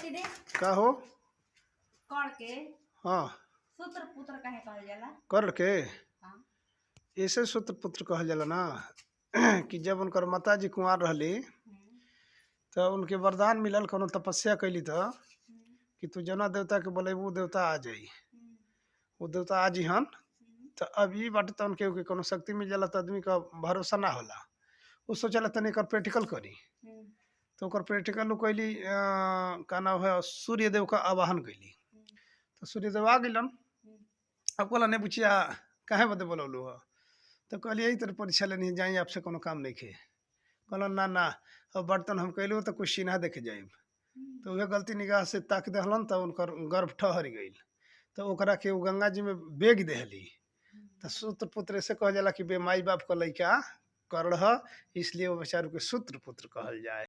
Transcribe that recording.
दीदी। का हो? कण के हाँ। सूत्र पुत्र काहे कहल जाला? कर्ण के? हाँ। ऐसे सूत्र पुत्र कहल जाला ना कि जब उनकर माता जी कुंवार रहली तो उनके वरदान मिलल, कोनो तपस्या कैली तो कि तू जना देवता के बोलेबू उ देवता आ जाई, वो देवता आ जिहन। तो अब ई बाटे तो उनके के कोनो शक्ति मिल जाला तो आदमी का भरोसा ना होला। उ सोचला तनी एकर प्रैक्टिकल करी, तो ओकर प्रैक्टिकल उ कैली, का नाम है, सूर्यदेव का आवाहन कैली तो सूर्यदेव आ गइलन। अब कहला, नहीं बुचिया, काहे बदे बोलौलू हो? तो कहलिए, यही तरह परीक्षा लेनी, जाई, आपसे कोनो काम नहीं खे। कहलन, ना ना, अब बर्तन हम कैलू तो कुछ चिन्हा देखे जाइब। तो उहे गलती निगाह से ताक दहलन तो उनकर गर्भ ठहर गइल, तो ओकरा के उ गंगा जी में बेग देहली। तो सूत्र पुत्र ऐसे कहल जाला कि बे माई बाप का लइका कर्ण ह, इसलिए वो बेचारू के सूत्र पुत्र कहल जाए।